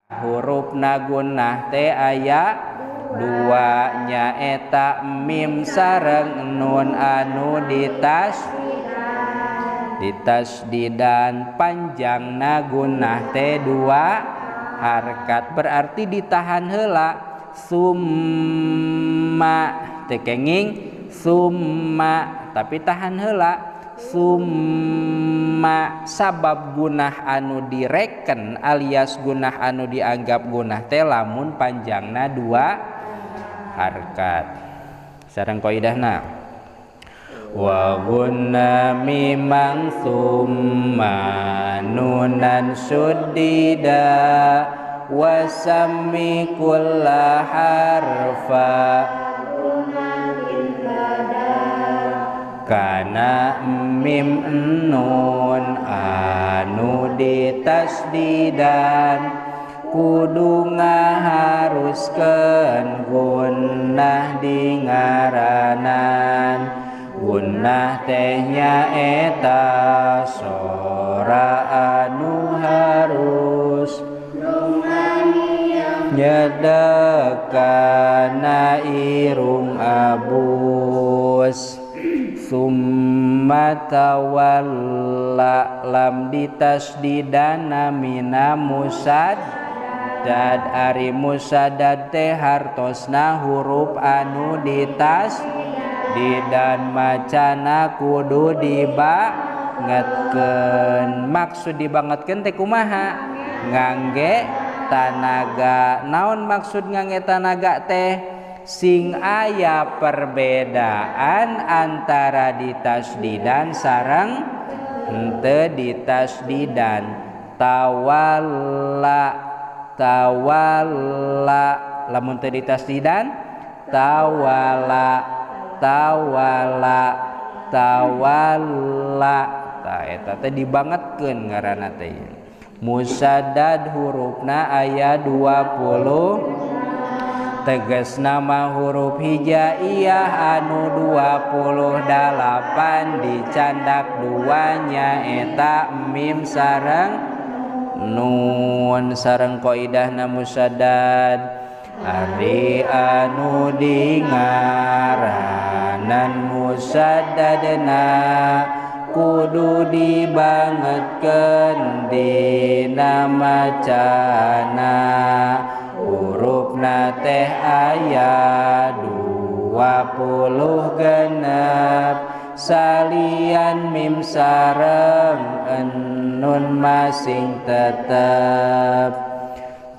Hurufna gunnah teh aya dua nyaeta mim sareng nun anu ditasdidan panjangna gunnah teh dua harkat berarti ditahan heula summa teh kenging summa tapi tahan heula summa sabab gunah anu direken alias gunah anu dianggap gunah teh lamun panjangna dua harkat. Sareng kaidahna wa gunna mimang summa nunan suddida wa sammi kulla harfa kana mim nun anu ditasdidan kudu ngaharuskeun gunnah di ngaranan gunnah teh nyaeta sora anu harus nyedekana irung abus summa tawalla lam ditasdidana mina musaddad ari musaddad teh hartosna huruf anu ditasdidan macana kudu dibangetkeun. Maksud dibangetkeun teh kumaha? Ngangge tanaga. Naon maksud ngangge tanaga teh? Sing aya perbedaan antara ditasdidan sareng henteu ditasdidan. Tawalla tawalla lamun teu ditasdidan tawala tawala tawalla tah eta teh dibangetkeun ngaranna teh. Musaddad hurufna aya 20 tegas nama huruf hijaiyah anu 28 dicandak duanya eta mim sareng nun sareng kaidahna musaddad ari anu di ngaranan musaddadna kudu dibangetkeun dina macana hurufna teh aya 26 salian mim sareng nun masing tetep.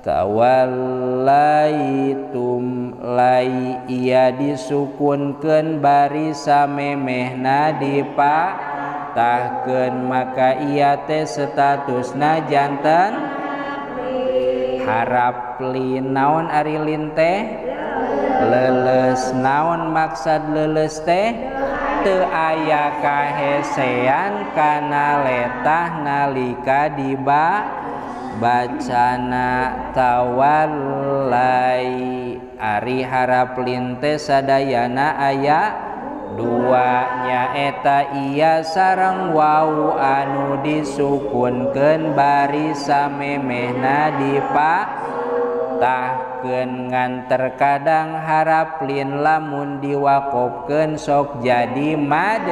Tawallaitum lai ia disukunkeun bari samemehna dipatahkeun maka ia teh statusna janten harap lin. Naon ari lin teh? Leuleus. Naon maksad leuleus teh? Teu aya kahesean kana letah nalika dibacana. Tawallai ari harap lin teh sadayana aya dua nyaeta iya sareng wau anu disukunkeun bari samemehna dipatahkeun ngan terkadang harap lin lamun diwakofkeun sok jadi mad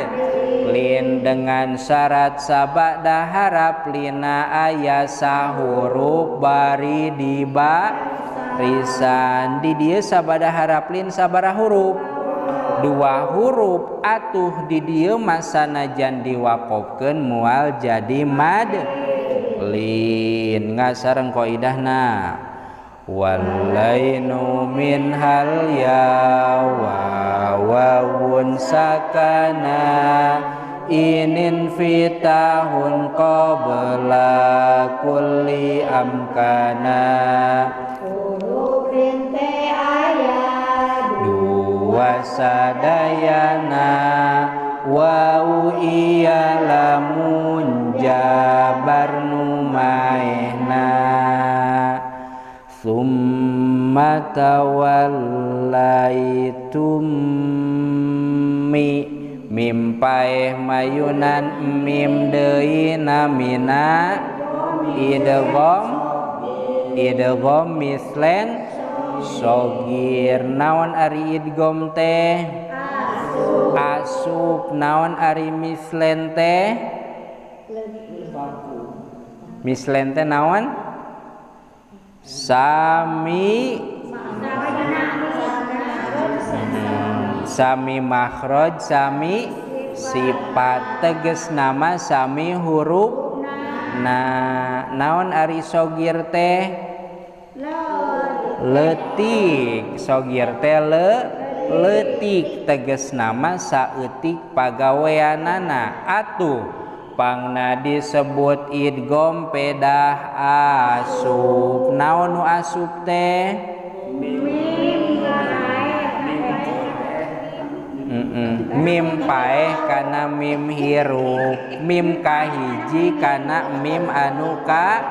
lin dengan syarat sabada harap lina aya sahuruf bari dibarisan. Di dieu sabada harap lin sabaraha huruf? Dua huruf. Atuh di dieu masanajan diwakofkeun moal jadi mad lin. Ngasareng kaidahna walainu min hal ya wa wawun sakana inin fitahun qabla kulli amkana dua sadayana wau iya lamun jabar nu maehna summa tawallaitum mi mim paeh mayunan mim deui namina idgham Idgham mislen sogir. Naon ari idgham teh? Asup. Naon ari mislen teh? Mislen teh naon? Sami sami makhraj, sami sifat, teges nama sami huruf. Nah, naon ari sogir teh? Leutik. Sogir teh leutik, teges nama saeutik pagaweanana. Atuh pangna disebut idgham pedah asup. Naon nu asup teh? Mim paeh kana mim hirup, mim kahiji kana mim anu ka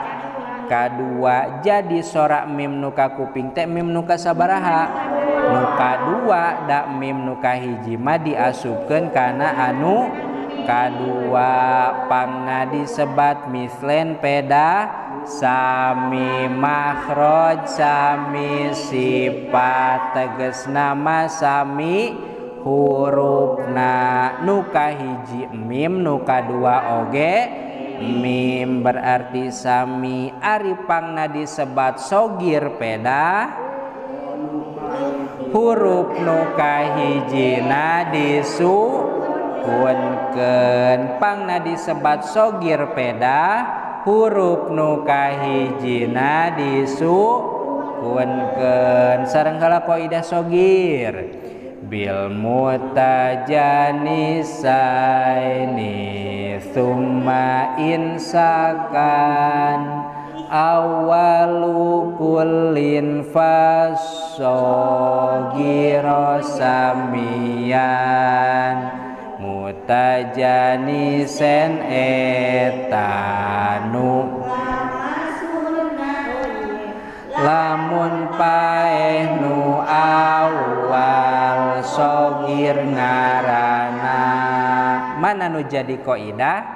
kadua. Jadi sorak mim nu ka kuping teh mim nu ka sabaraha? Nu kadua. Da mim nu kahiji mah diasupkeun kana anu kadua. Pangna disebat mislen pedah sami makhraj sami sifat, teges nama sami hurufna. Nu kahiji mim, nu kadua oge mim, berarti sami. Ari pangna disebat sogir pedah huruf nu kahijina disukunkeun. Pangna disebat sogir pedah huruf nu kahijina disukunkeun. Sareng heula kaidah sogir. Bil mutajanisaini summa insakan awalu kullin fasogiro samian mutajanisen etanu lamun paeh nu awal sogir ngarana. Mana nu jadi kaidah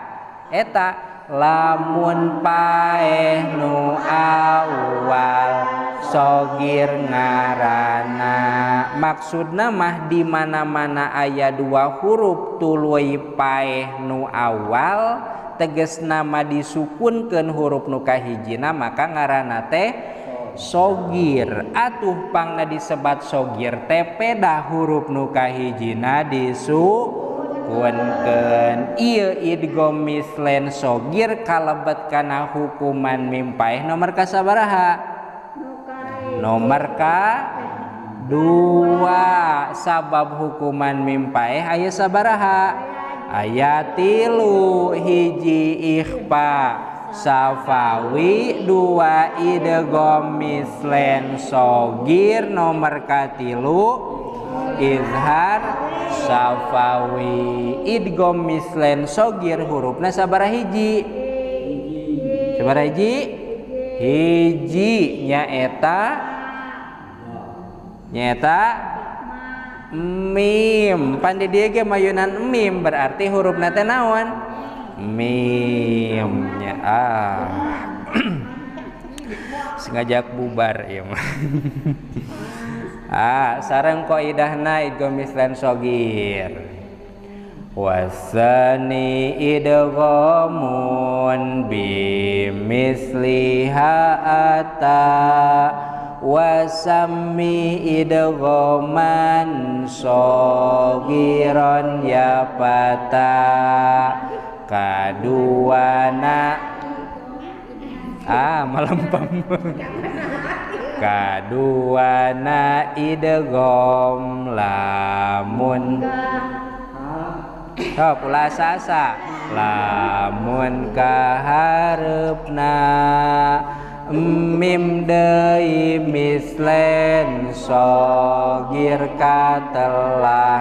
eta? Lamun paeh nu awal sogir ngarana. Maksudna mah di mana-mana aya dua huruf tuluy paeh nu awal, tegesna mah disukunkeun huruf nu kahijina, maka ngaranna teh sogir. Atuh pangna disebat sogir teh pedah huruf nu kahijina disukunkeun. Ieu idgham mislen sogir kalebet kana hukuman mim paeh nomor kasabaraha? Nomor ka dua. Sabab hukuman mim paeh aya sabaraha? Aya tilu. Hiji ikhfa safawi, dua idgham mislen sogir, nomor katilu izhar safawi. Idgham mislen sogir hurufna sabaraha hiji? Sabaraha hiji? Hiji, nyaeta nyaeta mim. Pan di dieu ge mayunan mim, berarti hurufna teh naon? Mim nya. Ah. Sengaja bubar ieu mah. Ah, sareng kaidahna idgham mislan sogir. Wasani idghamun bimisliha ata wasammi idghaman sogiron ya fata. Kaduana ah malempem. Kaduana idgham lamun oh pula sasa lamun kahareupna mim deui mislen sogir katelah.